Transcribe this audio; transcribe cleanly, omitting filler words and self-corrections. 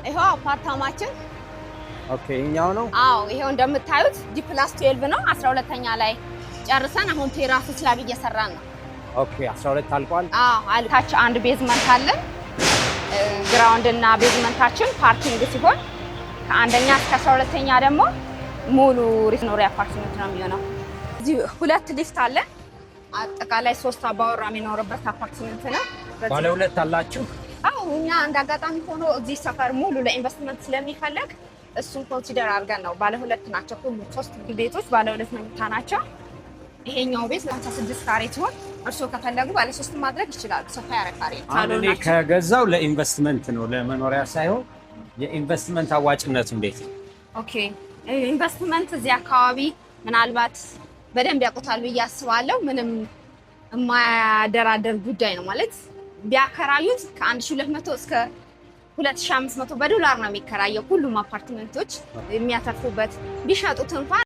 ይኸው አፓርታማችን። Okay፣ ይኸኛው ነው። አዎ፣ ይሄው እንደምታዩት G+12 ነው። 12ኛ ላይ ጨርሰን አሁን terrace ኡ slab እየሰራን ነው። Okay፣ 12 አልቋል። አዎ፣ ታች አንድ basement አለን። Ground እና basement ኣችን parking ሲሆን ከአንደኛ እስከ 12ኛ ደግሞ ሙሉ መኖሪያ አፓርትመንት ነው የሚሆነው። እዚህ ሁለት ሊፍት አለን። አጠቃላይ ሶስት አባወራ የሚኖርበት አፓርትመንት ነው። ባለ ሁለት አላችሁ? አዎ፣ እኛ እንደ አጋጣሚ ሆኖ እዚህ ሰፈር ሙሉ ለኢንቨስትመንት ስለሚፈለግ እሱን consider አድርገን ነው። ባለ ሁለት ናቸው ሁሉ፣ ሶስት ቤቶች ባለ ሁለት መኝታ ናቸው። ይሄኛው ቤት 56 ካሬ ሲሆን እርስዎ ከፈለጉ ባለ ሶስት ማድረግ ይችላሉ። ሰፋ ያለ ካሬ ነው። አሁን እኔ ሳሎናችን ከገዛው ለኢንቨስትመንት ነው፣ ለመኖሪያ ሳይሆን። የኢንቨስትመንት አዋጭነቱ እንዴት ነው? Okay፣ ኢንቨስትመንት እዚህ አካባቢ ምናልባት በደንብ ያውቁታል ብዬ አስባለሁ። ምንም የማያደራደር ጉዳይ ነው። ማለት ቢያከራዩት ከ1200 እስከ 2500 በዶላር ነው የሚከራየው። ሁሉም አፓርትመንቶች የሚያተርፉበት ቢሸጡት እንኳን